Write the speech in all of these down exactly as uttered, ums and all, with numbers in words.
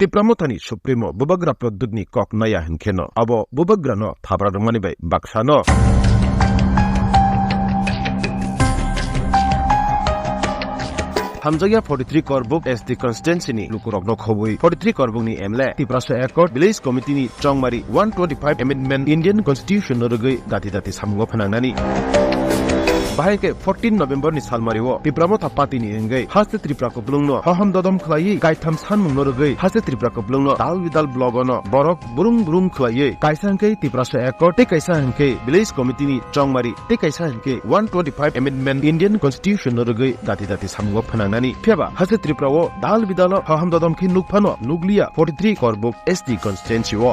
Tipra Mothani Supremo Bubagra Pradyutni kok naya hinkheno abo Bubagrano thapra rwmani bai baksano hamjakya forty three Korbuk S T constituency ni lukurokno khobwi forty three Korbukni M L A, Tiprasa Accord, Village Committee ni chongmari one twenty five Amendment Indian Constitution no rwgwi dati dati samungo phnangnani. Bahai khe fourteen November ni salmari o Tipra Motha Party ni wngwi Haste Tripura Kuplung no hohom dodom khlaiwi kaitham sanmung no rwgwi Haste Tripura Kuplung no dal bidal blogo no borok burung burung khlaiwi kaisa hwnkhe Tiprasa Accord tei kaisa hwnkhe Village Committee ni chongmari tei kaisa hwnkhe one twenty five Amendment Indian Constitution no rwgwi dati dati samungo phnangnani. Phiyaba Haste Tripura o dal bidal o hohom dodom khe nukphano nukliya forty three Korbuk S T constituency o.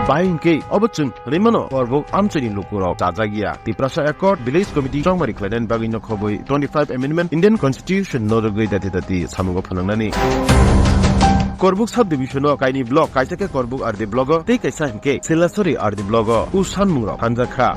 Bahai hwnkhe obo chwng rimano Korbuk amchaini lukurok chajakya. Tiprasa Accord Village Committee chongmari khlainani bagwi no khobwi twenty five Amendment Indian Constitution no rwgwi dati dati samungo phnangnani. Korbuk Sub Division o kaini block, kaisa khe Korbuk R D block o tei kaisa hwnkhe Silasori R D block o u sanmungrok phanjakha.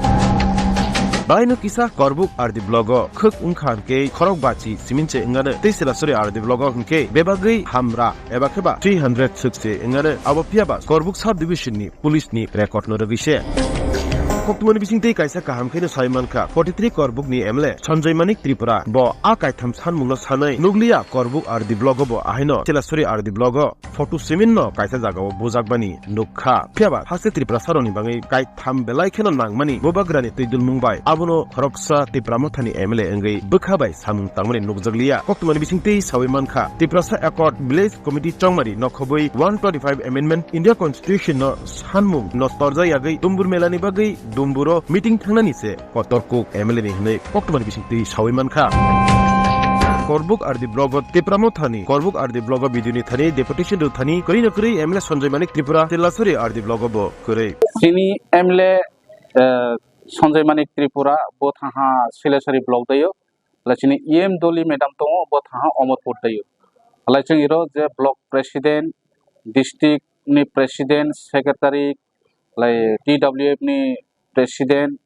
Baino kisa Korbuk R D block o khwk wngkha hwnkhe khorok bachi simin se wngano tei Silasori R D block o hwnkhe bebagwi hamra eba khe ba three hundred swk se wngano. Abo phiyaba Korbuk Sub Division ni police ni record no rwgwi se. Koktwmani bisingtwi kaisa kaham kheno sai mankha, forty three Korbuk ni M L A Sanjoy Manik Tripura bo a kaitham sanmung no sanwi nukliya Korbuk R D block o bo ahaino Silasori R D block o photo simin no kaisa jaga o bujakmani nukha. Phiyaba Haste Tripura saroni bagwi kaitham belai kheno nangmani Bubagrani twi dulmung bai abono khoroksa Tipra Mothani M L A wngwi bwkha bai samung tangmani nukjakliya. Koktwmani bisingtwi sawi mankha, Tiprasa Accord Village Committee chongmari no khobwi one twenty five Amendment India Constitution no sanmung no torjak yagwi Dumbur Mela ni bagwi Dumbur o meeting thangnani se kotor kuk M L A ni hwnwi koktwmani bisingtwi sawi mankha. Korbuk R D block o Tipra Mothani Korbuk R D block o B D O ni thani deputation rw thani kwrwi no kwrwi M L A Sanjoy Manik Tripura Silasori R D block o bo kwrwi. Chini M L A, eh, Sanjoy Manik Tripura bo thaha Silasori block dayo. Hala chini E M Doli madam tongo, bo thaha Omorpur dayo. Hala chwng iro je block president, district ni president, secretary, lai T W F ni president,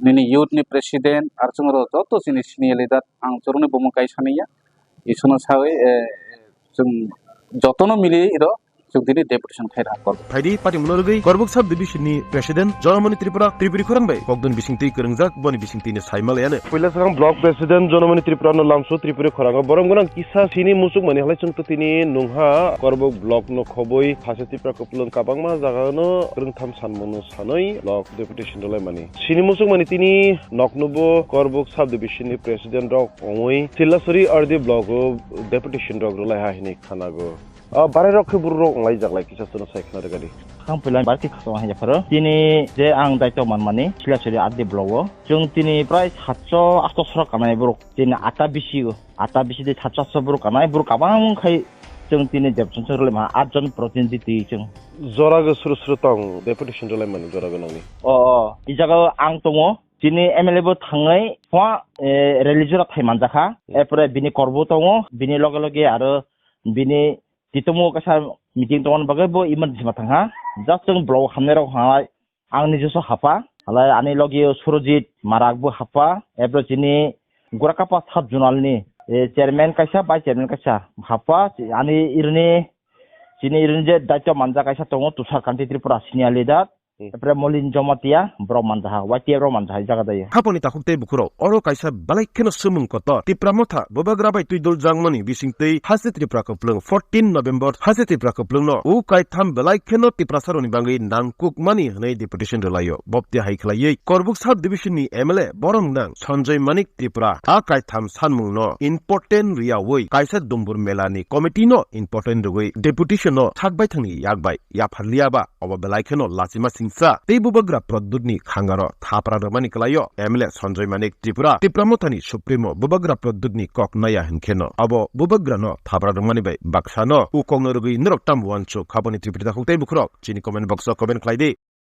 nini youth ni president, ar chwng oro joto chini senior leader, ang chwrwngni bumung kaisa nangya. Isono sawi, eh, chwng jotono mili iro chwng tini deputation khai rwkha Korbuk. Phaidi party mungno rwgwi Korbuk Sub Division ni President Jonamoni Tripura Tripuri khorang bai kokdun bisingtwi kwrwngjak, boni bisingtwi no sai malayano. Puila swkang Block President Jonamoni Tripura no lamsu Tripuri khorango borom gwnang kisa sini muchukmani halai chwng tini nungha Korbuk Block no khobwi Haste Tripura Kuplung kabangma jaga no kwrwngtham sanmung no sanwi Block Deputation rwlaimani. Sini muchukmani tini noknubo Korbuk Sub Division ni President rok ongwi Silasuri R D Block o Deputation rok rwlaiha hinwi khanago. O barai rok khe buru rok wnglai jak lai kisa chwngno sai khna rwgadi. Ang puila bar khe khasong hai japharo. Tini je ang daito manmani Silasuri R D Block o. Chwng tini prai satso atso srok kanai borok. Tini ata bisi o. Ata bisi de satso atso borok kanai. Borok kabang khai chwng tini deputation rwlai ma at jon protinidhi twi chwng. Jorago suru suru tong deputation rwlai mani jorago nangni. O, o. I jaga ang tongo. Tini M L A bo thangwi pha, eh, rally jora thai manjakha. Hmm. Erpore bini korbo tongo. Bini loge loge aro bini titomo kaisa meeting tongmani bagwi bo emergency ma thangha. Just chwng block hamnai rok hai ang nijoso hapha. Halai ani logi o Surojit Marak bo hapha. Ebro chini Gorakapa sub zonal ni, eh, chairman kaisa, vice chairman kaisa hapha. Ani irini, chini irini je daityo manja kaisa tongo Tushar Kanti Tripura senior leader. Hmm. Epre Molin Jomatia, borok manjaha, Y T F rok manjaha, jaga dai. Haponi takhuk tei bukhurok, oro kaisa belai kheno swmwng kotor. Tipra Motha, Bubagra bai twi dol jangmani bisingtwi Haste Tripura Kuplung, fourteen November, Haste Tripura Kuplung no, u kaitham belai kheno Tiprasa roni bangwi nangkukmani hwnwi deputation rwlaio. Bopti hai khlaiwi, Korbuk Sub Division ni M L A borom nang Sanjoy Manik Tripura, a kaitham sanmung no important riyawi, kaisa Dumbur Mela ni committee no important rwwi deputation no thakbai thangni yakbai. Yapharliya ba, obo belai kheno lachima singsa tei Bubagra Pradyutni khangaro thapra rwmani kwlaio M L A Sanjoy Manik Tripura, Tipra Mothani Supremo Bubagra Pradyutni kok naya hinkheno obo Bubagrano thapra rwmani bai baksano u kokno rwgwi norok tamo uansuk haboni Tripuri takhuk tei bukhurok chini comment box o comment khlai di.